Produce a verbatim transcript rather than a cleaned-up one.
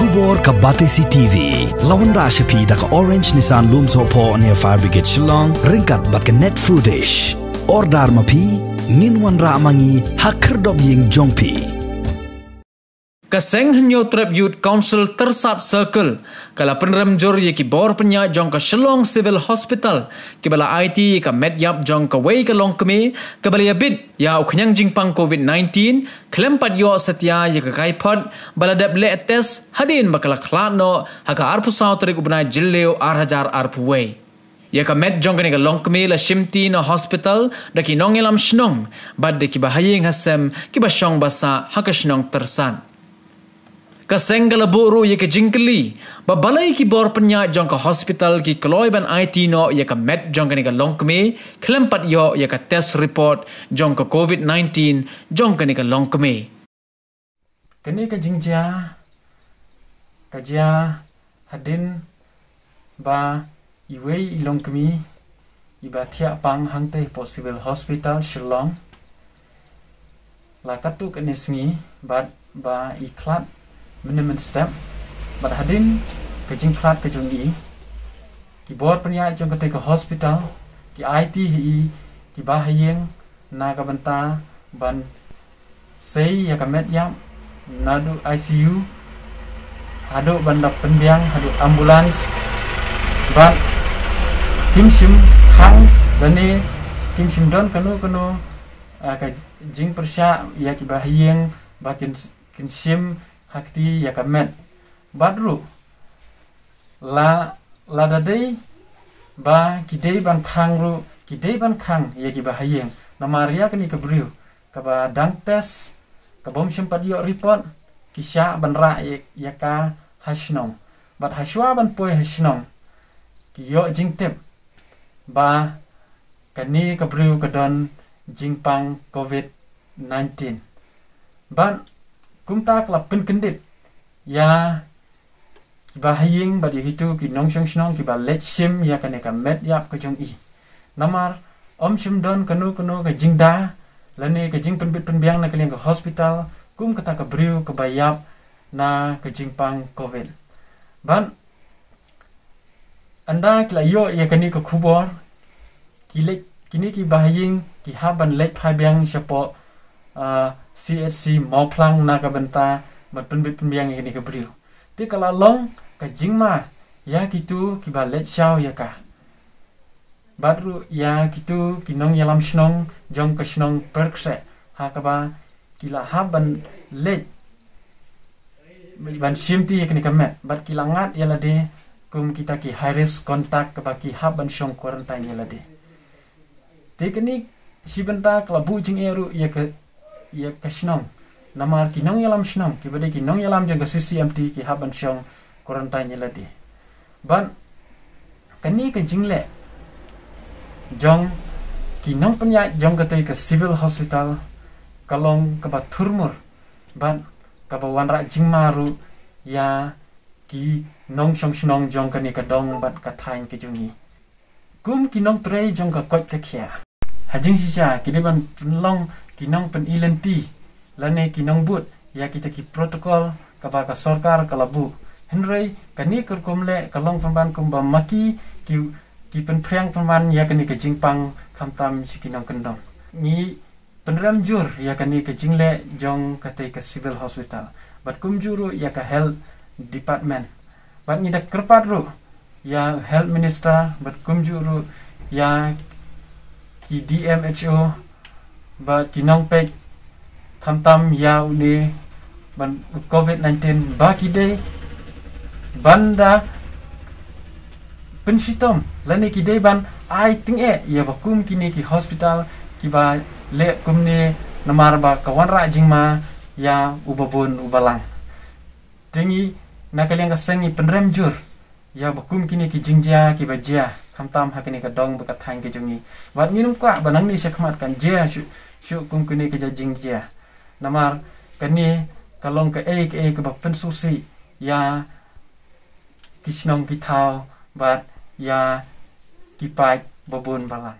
Khubor ka Batesi T V. La wanrah sha phi da ka Orange Nissan Lumsohphoh near Fire Brigade Shillong, ryngkat bad ka Net Foodish. Order ma phi, ngin wanrah ma ngi ha khyrdop ïing jong phi. Ka seng Hynñiewtrep Youth Council Tyrsad Circle ka la pynrem jur ïa ki bor pynïaid jong ka Shillong Civil Hospital, kiba la aiti ïa ka met ïap jong kawei ka longkmie kaba la ïabit ïa u khñiang jingpang covid nineteen, khlem pat ïoh satia ïa ka kaiphod ba la dep leh test hadien ba ka la khlad noh ha ka arphew saw tarik u bnai Jylliew ar hajar arphew wei. Ïa ka met jong kane ka longkmie la shimti na hospital da ki nongïalam shnong bad da kiba ha ïing ha sem kiba shong ba sah ha ka shnong Tyrsad. Ka seng ka la buh ruh ïa ka jingkylli ba balei ki bor pynïaid jong ka hospital ki kloi ban aiti noh ïa ka met jong kane ka longkmie khlem pat ïoh ïa ka test report jong ka covid nineteen jong kane ka longkmie. Kane ka jingjia ka jia hadien ba iwei i longkmie iba thiah pang hangtei hapoh Civil Hospital Shillong la katto katne sngi bad ba i khlad mynne mynstep. Bad hadien ka jingkhlad ka jong i, ki bor pynïaid jong katei ka hospital ki aiti ha i kiba ha ïing na ka bynta ban sei ïa ka met ïap naduh I C U haduh ban da pynbiang haduh ambulance. Bad kim shym khang lane kim shym don kano kano, ah, ka jingpyrshah ïa kiba ha ïing ba kin, kin shim ha kti ïa ka met. Bad ruh la, lada dei ba ki dei ban khang ruh ki dei ban khang ïa kiba ha ïing. Namar ïa kane ka briew kaba dang test, kabym shym pat ïoh report, ki shah ban rah ïa, ïa ka ha shnong. Bad hashwa ban poi ha shnong ki ïoh jingtip ba kane ka briew ka don jingpang covid nineteen. Bad kumta ka la pynkyndit ïa kiba ha ïing bad ïa kito ki nongshong shnong kiba leit shim ïa kane ka met ïap ka jong i. Namar ym shym don kano kano ka jingda lane ka jingpynbit pynbiang na ka liang ka hospital kum kata ka briew kaba ïap na ka jingpang covid. Bad ynda ki la ïoh ïa kane ka khubor, ki leit, kine kiba ha ïing ki hap ban leit phai biang shapoh, ah, C H C Mawphlang na ka bynta ban pynbit pynbiang ïa kane ka briew. Te ka la long ka jingma ïa kito kiba leit shaw ïa ka. Bad ruh ïa kito ki nongïalam shnong jong ka shnong Pyrkhreh ha kaba ki la hap ban leit ban shimti ïa kane ka met bad ki la ngat ïa lade kum kita ki high risk contact kaba ki hap ban shong quarantine ïa lade. Te kane shi bynta ka la buh jingeh ruh ïa ka, ïa ka shnong. Namar ki nongïalam shnong kiba dei ki nongïalam jong ka C C M T ki hap ban shong quarantine ïa lade. Bad kane ka jingleh jong ki nongpynïaid jong katei ka civil hospital ka long kaba thurmur bad kaba wanrah jingma ruh ïa ki nongshong shnong jong kane ka dong bad ka thaiñ ka jong ngi. Kum ki nongtrei jong ka koit ka khiah, ha jingshisha ki dei ban pynlong ki nongpyni lynti lane ki nongbud ïa kita ki protocol kaba ka sorkar ka la buh. Hynrei kane ka rukom leh ka long pynban kumba ma ki, ki, ki pynphriang pynban ïa kane ka jingpang khamtam sha ki nongkyndong. Ngi pynrem jur ïa kane ka jingleh jong katei ka civil hospital bad kumjuh ruh ïa ka health department. Bad ngi da kyrpad ruh ïa health minister bad kumjuh ruh ïa ki D M H O bad ki nongpeit khamtam ïa une ban covid nineteen ba ki dei ban da pynshitom lane ki dei ban ai tyngeh ïa ba kum kine ki hospital kiba leh kumne namar ba ka wanrah jingma ïa uba bun uba lang. Te ngi na ka liang ka seng ngi pynrem jur ïa ba kum kine ki jingjia kiba jia khamtam ha kane ka dong bad ka thaiñ ka jong ngi. Bad ngim kwah ba nangne shakhmat kan jia shuh, shuh kum kine ki jingjia. Namar kane ka long kaei kaei kaba pynsngewsih ïa ki shnong ki thaw bad ïa ki paid ba bun ba lang.